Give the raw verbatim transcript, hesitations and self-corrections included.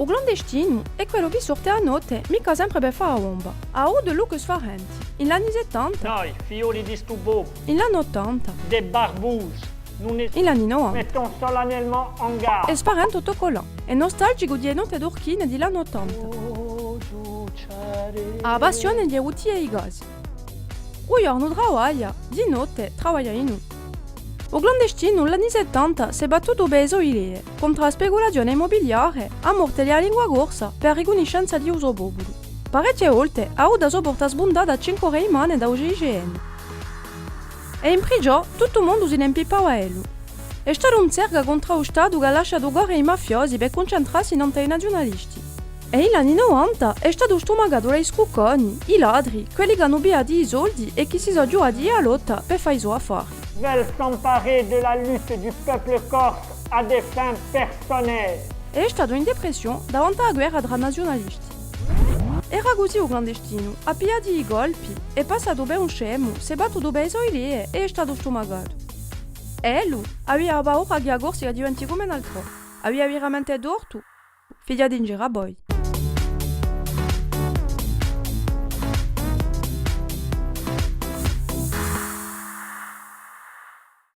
U clandestinu hè quellu chì sorte a notte, micca sempre per fà a bomba. Hà avutu look sfarenti. In l'anni settanta. Noi, figlioli di stu populu. In l'anni ottanta. Des barbouzes. Nous ne... In l'anni novanta. Mettons solennellement en garde. Hè sfarenti tuttu quantu. Hè nustalgicu di e notte turchine di l'anni ottanta. Hà a passione di e buttiglie di gas. U ghjornu travaglia, di notte travaglia dinù. U clandestinu, in l'anni settanta, s'hè battutu per e so idee, contru à a speculazione immobiliare, a morte di a lingua corsa per a ricunniscenza di u so populu. Parechje volte hà avutu a so porta sbuntata à cinque ore di mane da u C I C N. È in prigiò tuttu u mondu si ne impippava d'ellu. Hè statu in zerga contr'à u Statu chì hà lasciatu corre i mafiosi per cuncentrassi nant'à i naziunalisti. È in l'anni novanta hè statu stumacatu da i scrucconi, i ladri, quelli chì anu pigliatu i soldi è chì si sò ghjuvati a lotta per fà i so affari. Veulent s'emparer de la lutte du peuple corse à des fins personnelles. È hè statu in depressione davanti à a guerra trà naziunalisti. Era cusì u clandestinu, hà pigliatu i colpi, hè passatu per un scemu, s'hè battutu per e so idee è hè statu stumacatu. È ellu avia paura chì a Corsica diventi cum'è un'altrò. Avia veramente tortu? Fighjate in giru à voi.